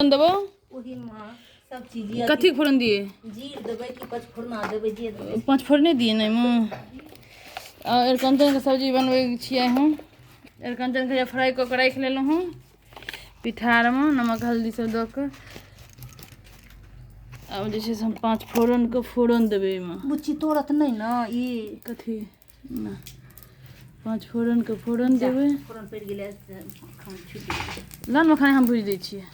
देबो। ओहिमे सब चीज यऽ। कथी फोरन दिए? जीर देबै कि पचफोरना देबै, जे देबै। पाँच फोरने दिए ने एहिमे। आ अरिकञ्चनके सब्जी बनबै छियै हम। अरिकञ्चनके फ्राइ कऽ कऽ राखि लेलहुँ हँ पिठारमे नमक हल्दी सब दऽ कऽ। आब जे छै से हम पाँच फोरनके फोरन देबै एहिमे। बुच्ची तोड़त नहि ने ई? कथी नहि, पाँच फोरनके फोरन देबै। फोरन पड़ि गेलै, मखान छुटि गेलै। ला ने मखान, हम भुजि दै छियै।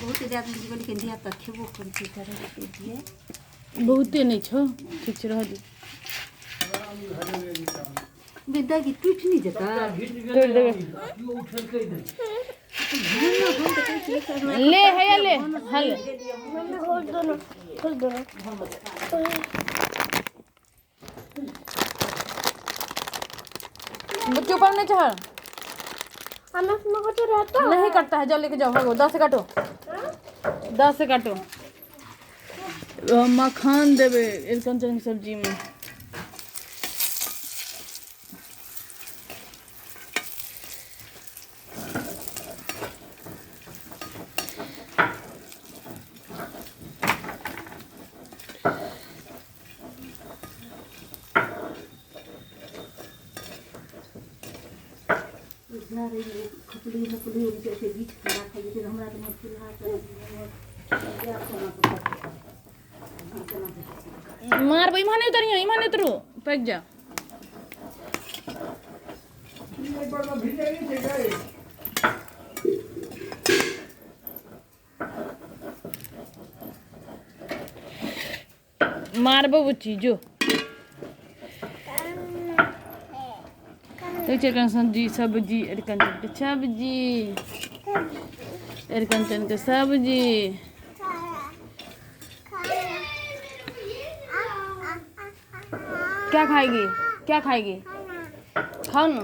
बहुते दए देलियै, लेकिन धिया पुता खेबो करै छै तरह। बहुते नहि छौ, ठीक छै, रहऽ दे। दादी टूटि नहि जेतै? तोड़ि देबै, ले हैया ले हल। खोल दो ना, खोल दो ना। बच्चे ऊपर नहीं चढ़। हम इसमें कुछ रहता नहीं कटता है, जाओ लेके जाओ, भागो। 10 से काटो, 10 से काटो। मखान देबै अरिकञ्चनके सब्जीमे। खपली खपली जैसे बीच के राखल जेतै, हमरा तऽ चूल्हा। मारबै, इम्हर नहि उतरियो, इम्हर नहि उतरू, पाकि जा। मारबो बुच्ची जो। देखै छियै सब्जी, सब्जी अरिकञ्चनके सब्जी, अरिकञ्चनके सब्जी। क्या खाएगी? क्या खाएगी? खाओ ना।